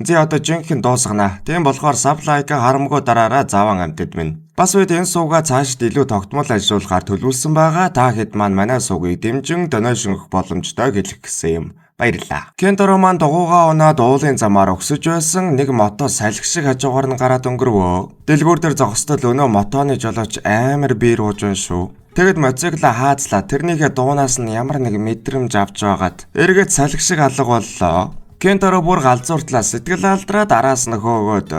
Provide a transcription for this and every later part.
Зэ, одоо жинхэнэ дуусгана. Тийм болохоор sub, like харамгүй дараараа. Заван амьтад минь. Бас үед энэ сувгаа цаашд илүү тогтмол ажиллуулахаар төлөвлөсөн байгаа. Та хэд маань манай сувгийг дэмжин donation өгөх боломжтой хэлэх гэсэн юм. Баярлалаа. Кентаро маань дугуйгаа унаад уулын замаар өгсөж байсан нэг мото салхи шиг хажуугаар нь гараад өнгөрвөө. Дэлгүүр дээр зогсдол өнөө мотоны жолооч амар beer ууж байна шүү. Тэгэд мотоцикла хаазлаа, тэрнийхээ дуунаас нь ямар нэг мэдрэмж авч байгаад эргээд салхи шиг алга боллоо. Кентаро бүр галзууртлаа сэтгэл алдраад араас нь хөөгөөд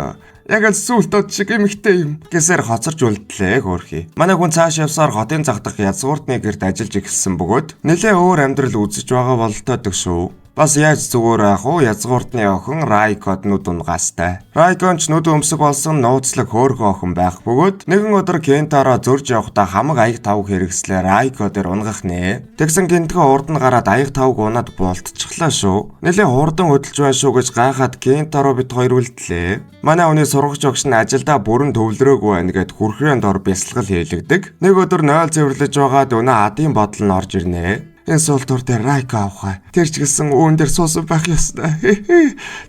яг л сүүлд од шиг эмэгтэй юм гэсээр хоцорч үлдлээ хөөрхий. Манай хүн цааш явсаар хотын зах дахь язгууртны гэрт ажиллаж эхэлсэн бөгөөд нэлээ өөр амьдрал үзэж байгаа бололтойдог шүү. Бас яаж зүгээр ах уу, язгууртны охин Райкод нүд унгаастай. Райкон ч нүд өмсөг болсон нууцлаг хөөрхөн охин байх бөгөөд нэгэн өдөр Кентаро зөрж явахдаа хамаг аяг тавг хэрэгслээ Райко дээр унгах нэ. Тэгсэн гинтгэн урд нь гараад аяг тавг унаад болтчихлаа шүү. Нэлээ хурдан хөдөлж байна шүү гэж гайхаад Кентаро бид хоёр үлдлээ. Манай хүний сургагч огш нь ажилдаа бүрэн төвлөрөөгүй байна гэд хүрхрээнд ор бясалгал хийлэгдэг. Нэг өдөр 0 цэвэрлэж байгаад өнөө адын бодол нь орж ирнэ. Энэ сул тур дээр Райко авах. Тэр ч гэсэн үүн дээр суусан байх ёстой.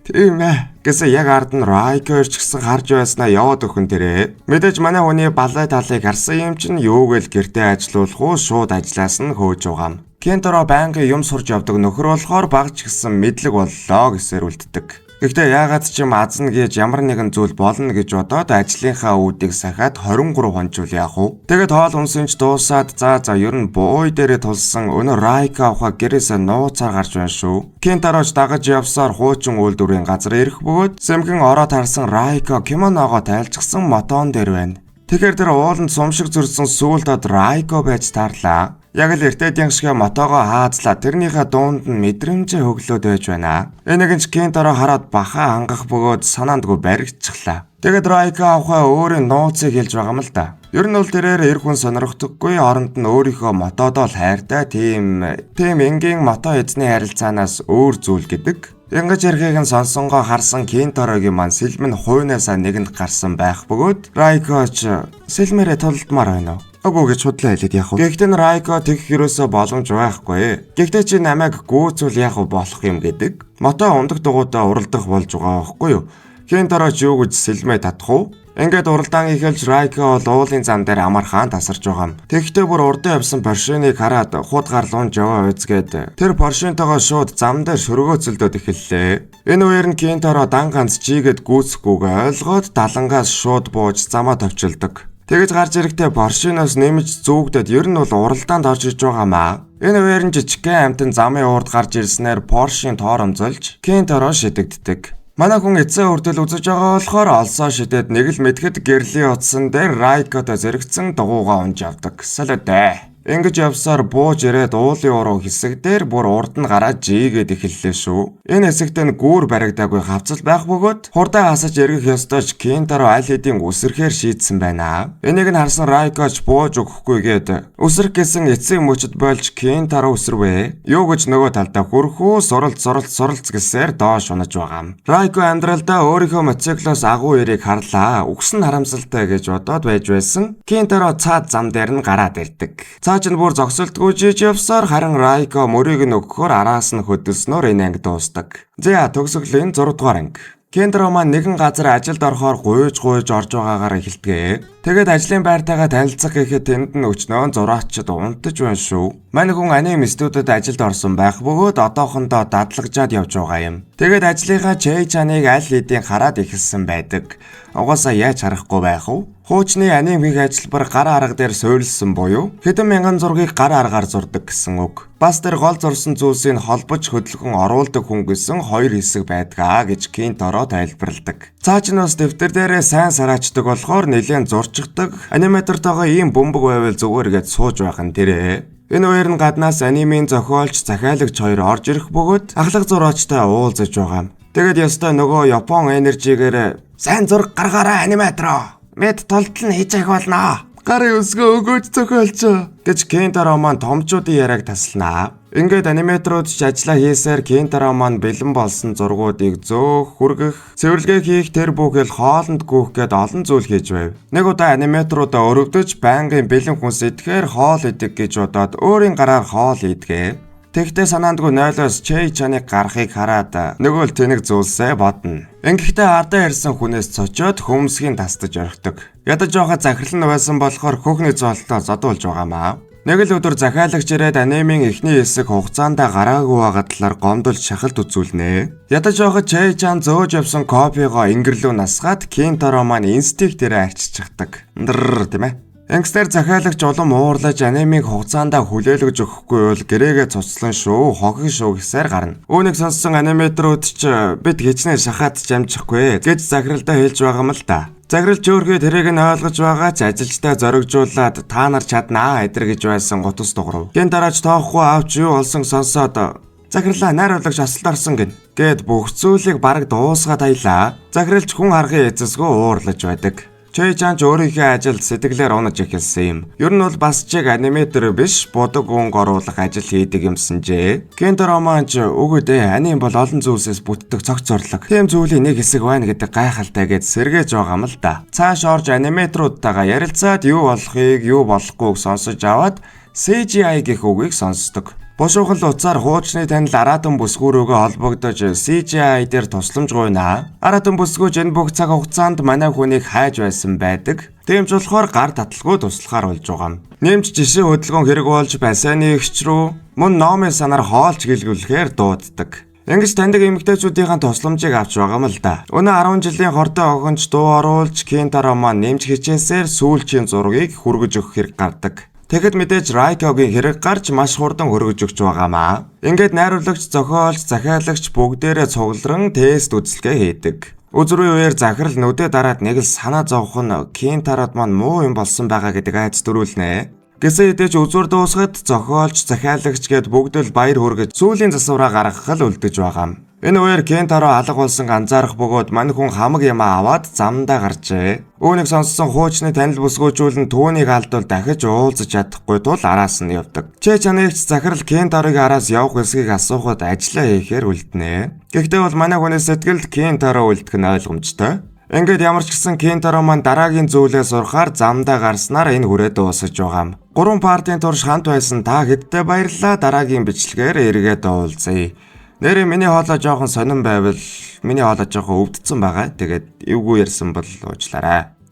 Тийм ээ. Гэсэн яг ард нь Райко ирч гисэн харж байснаа яваад өгөн тэрэ. Мэдээж манай хүний балай талыг харсан юм чинь юу гээл гэртээ ажилуулах уу, шууд ажиллаас нь хөөж байгаа юм. Кентаро байнгын юм сурч явдаг нөхөр болохоор баг ч гэсэн мэдлэг боллоо гэсээр үлддэг. Гэхдээ яагаад ч юм азна гэж ямар нэгэн зүйл болно гэж бодоод ажлынхаа үүдийг сахиад 23 хонжвол яах вэ? Тэгээд хоол унсан ч дуусаад за за ер нь бууй дээрээ тулсан өнөө Райка авахаа гэрээсээ нууцаар гарч байна шүү. Кентароч дагаж явсаар хуучин үйлдвэрийн газар ирэх бөгөөд сэмхэн ороод харсан Райка кимоноогоо тайлчсан мотон дээр байна. Тэгэхээр тэр ууланд сум шиг зөрсөн сүүлд од Райко байж таарлаа. Яг л эртээдийн шиг мотоогоо хаазлаа, тэрнийхээ дуунд нь мэдрэмжээ хөглөөд байж байна. Энийг нь ч Кентаро хараад бахаа хангах бөгөөд санаандгүй баригдчихлаа. Тэгээд Райка авахаа өөрийн нууцыг хэлж байгаа юм л да. Ер нь бол тэрээр эр хүн сонирхдаггүй, оронд нь өөрийнхөө мотодоо л хайртай, тийм энгийн мото эзний харилцаанаас өөр зүйл гэдэг. Ингэж ярихыг нь сонсонгоо харсан Кентарогийн маань сэлмэн хуйнаасаа нэгэнд гарсан байх бөгөөд Райкоч сэлмээрээ тулдмаар байна уу? Үгүй гэж худлаа хэлээд яах вэ? Гэхдээ н Райко тэгэх ерөөсөө боломж байхгүй. Гэхдээ чи намайг гүйцвэл яах вэ, болох юм гэдэг. Мото ундаг дугуйдаа уралдах болж байгаа байхгүй юу? Кентароч юу гэж сэлмээ татах уу? Ингээд уралдаан эхэлж Райко бол уулын зам дээр амархан тасарч байгаа юм. Тэгэхдээ бүр урдын явсан Поршеныг хараад худ гарлуун жаваа үзгээд тэр Поршентойгоо шууд зам дээр шөргөөцөлдөд эхэллээ. Энэ үеэр нь Кентаро дан ганц жигээд гүйцэхгүйгээ ойлгоод далангаас шууд бууж замаа товчилдог. Тэгэж гарч ирэхдээ Поршеноос нэмж зүүгдэд ер нь бол уралдаанд орж иж байгаа маа. Энэ үеэр нь жижигхэн амтан замын урд гарч ирснээр Поршийн торомзолж Кентаро шидэгддэг. Манай хүн эцсийн хүртэл үзэж байгаа болохоор олсоо шидэд нэг л мэдхэд гэрлийн утсан дээр Райкото зэрэгцэн дугуйгаа унж явдаг. Солиотой. Ингэж явсаар бууж ирээд уулын уруу хэсэг дээр бүр урд нь гараад жийгээд эхэллээ шүү. Энэ хэсэгт нь гүүр баригдаагүй хавцал байх бөгөөд хурдан хасаж эргэх ёстой ч Кентаро аль хэдийн үсрэхээр шийдсэн байна. Энийг нь харсан Райкоч бууж өгөхгүйгээд үсрэх гэсэн эцсийн мөчөд болж Кентаро үсэрвэ. Юу гэж нөгөө талдаа хүрхүү суралц суралц суралц гэсээр доош унаж байгаа юм. Райко амьдралдаа өөрийнхөө мотоциклоос агуу эрийг харлаа. Үгсэн харамсалтай гэж бодоод байж байсан. Кентаро цаад зам дээр нь гараад ирдэг. Цааш нь бүр зогсолтгүй жиж явсаар харин Райко мөрийг нь өгөхөөр араас нь хөдөлснөөр энэ анги дуустдаг. За, төгсгөлийн 6 дугаар анги. Кентаро маань нэгэн газар ажилд орохоор гуйж гуйж орж байгаагаар эхэлдэг. Тэгээд ажлын байртайгаа танилцах гэхэд тэнд нь өчнөө зураачид унтаж байна шүү. Манай хүн аним студид ажилд орсон байх бөгөөд одоохондоо дадлагжаад явж байгаа юм. Тэгээд ажлынхаа чэй чаныг аль хэдийн хараад эхэлсэн байдаг. Угаасаа яаж харахгүй байх вэ? Хуучны аним хийх ажилбар гар арга дээр суурилсан буюу хэдэн мянган зургийг гар аргаар зурдаг гэсэн үг. Бас тэр гол зурсан зүйлсийг холбож хөдөлгөн оруулдаг хүн гэсэн хоёр хэсэг байдгаа гэж Кентаро тайлбарладаг. Цааш нь бас дэвтэр дээрээ сайн сараачдаг болохоор нэлээд зурчихдаг. Аниматортойгоо ийм бөмбөг байвал зүгээр гэж сууж байх нь тэрэ. Энэ үеэр нь гаднаас анимын зохиолч, захиалагч хоёр орж ирэх бөгөөд ахлах зураачтай уулзаж байгаа юм. Тэгээд ёстой нөгөө Япон energy гээр сайн зураг гаргаарай, аниматороо. Мэд тултал нь хийж ах болно. Гарын өсгөө өгөөж, зохиолч гэж Кентаро маань томчуудын яриаг тасланаа. Ингээд аниматорууд ч ажиллаа хийсээр Кентаро маань бэлэн болсон зургуудыг зөөх, хүргэх, цэвэрлэгээ хийх, тэр бүхэл хоолнд гүйх гээд олон зүйл хийж байв. Нэг удаа аниматоруудаа өрөвдөж байнгын бэлэн хүнс идэхээр хоол идэг гэж бодоод өөрийн гараар хоол идгээ. Тэгтээ санаандгүй нойлоос чэй чаныг гарахыг хараад нөгөө л тэнэг зүйлсээ бодно. Ингэхдээ ардаа ирсэн хүнээс цочоод хөмсгийн тастаж орхидог. Ядаж байгаа захирал нь байсан болохоор хөхний золтоо зодуулж байгаамаа. Нэг л өдөр захиалагч ирээд анимын эхний хэсэг хугацаанд гараагүй байгаа талаар гомдолж шахалт үзүүлнэ. Ядаж байхад Чэй Чан зөөж явсан кофего ингэрлүү насгаад Кинтаро маань инстинктээрээ арччихдаг. Дррр тийм ээ. Ингэснээр захиалагч улам уурлаж анимыг хугацаанд хүлээлгэж өгөхгүй бол гэрээгээ цуцлан шүү, хохин шүү гэсээр гарна. Үүнийг сонссон animator ууд ч бид хичнээн шахаад ч амжихгүй гэж захиралдаа хэлж байгаа юм л да. Захирал ч өөрхий тэрийг нь ойлгож байгаа ч ажилчдаа зоригжуулаад та нар чаднаа эдэр гэж байсан гутас дуграв. Кинтаро ч тоохгүй авч юу болсон сонсоод захирлаа найруулагч осолд орсон гин. Гэт бүх зүйлийг бараг дуусгаад аялаа. Захиралч хүн харгын эцэсгүй уурлаж байдаг. Чэй Чан ч өөрийнхөө ажилд сэтгэлээр унаж эхэлсэн юм. Ер нь бол бас чиг animator биш, будаг өнгө оруулах ажил хийдэг юмсанжээ. Кентаро маань ч үгүй дээ, аним бол олон зүйлсээс бүтдэг цогц орлог. Тийм зүйлийн нэг хэсэг байна гэдэг гайхалтай гэж сэргээж байгаа юм л да. Цааш орж animator уудтайгаа ярилцаад юу болохыг, юу болохгүйг сонсож аваад CGI гэх үгийг сонсдог. Бушуухан утсаар хуучны танил Аратан бүсгүй рүүгээ холбогдож CGI дээр тусламж гуйнаа. Аратан бүсгүйч энэ бүх цаг хугацаанд манай хүнийг хайж байсан байдаг. Тийм ч болохоор гар таталгүй туслахаар болж байгаа юм. Нэмж жишээ хөдөлгөөн хэрэг болж бассейны эгч рүү мөн номын санаар хоолч гэлгүүлэхээр дууддаг. Ингэж таньдаг эмэгтэйчүүдийн тусламжийг авч байгаа юм л да. Өнөө 10 жилийн хортой охинч дуу оруулж Кентаро маань нэмж хичээсээр сүүлчийн зургийг хүргэж өгөх хэрэг гардаг. Тэгэхэд мэдээж Райкогийн хэрэг гарч маш хурдан хөргөж өгч байгаамаа. Ингээд найруулагч, зохиолч, захиалагч бүгдээрээ цугларан тест үзлэгээ хийдэг. Үзрийн үеэр захирал нүдэ дараад нэг л санаа зовх нь Кентарод маань муу юм болсон байгаа гэдэг айц төрүүлнэ. Гэсэн хэдий ч үзүүр дуусахад зохиолч, захиалагч гээд бүгд л баяр хүргэж сүүлийн засвараа гаргах л үлдэж байгаа юм. Энэ үеэр Кентаро алга болсон анзаарах бөгөөд мань хүн хамаг юмаа аваад замдаа гарчээ. Үүнийг сонссон хуучны танил бүсгүйчүүл нь түүнийг алдвал дахиж уулзаж чадахгүй тул араас нь явдаг. Чэ чанагч захирал Кентарогийн араас явах хэсгийг асуухад ажиллаа хийхээр үлднэ. Гэхдээ бол манай хүний сэтгэлд Кентаро үлдэх нь ойлгомжтой. Ингээд ямар ч гэсэн Кентаро маань дараагийн зүйлээ сурахаар замдаа гарснаар энэ хүрээ дуусаж байгаа юм. 3 part ын турш хамт байсан та хэдтэй баярлалаа. Дараагийн бичлэгээр эргээд уулзъя. Нэрээ миний хоолой жоохон сонин байвал миний хоолой жоохон өвдсөн байгаа. Тэгээд эвгүй ярьсан бол уучлаарай.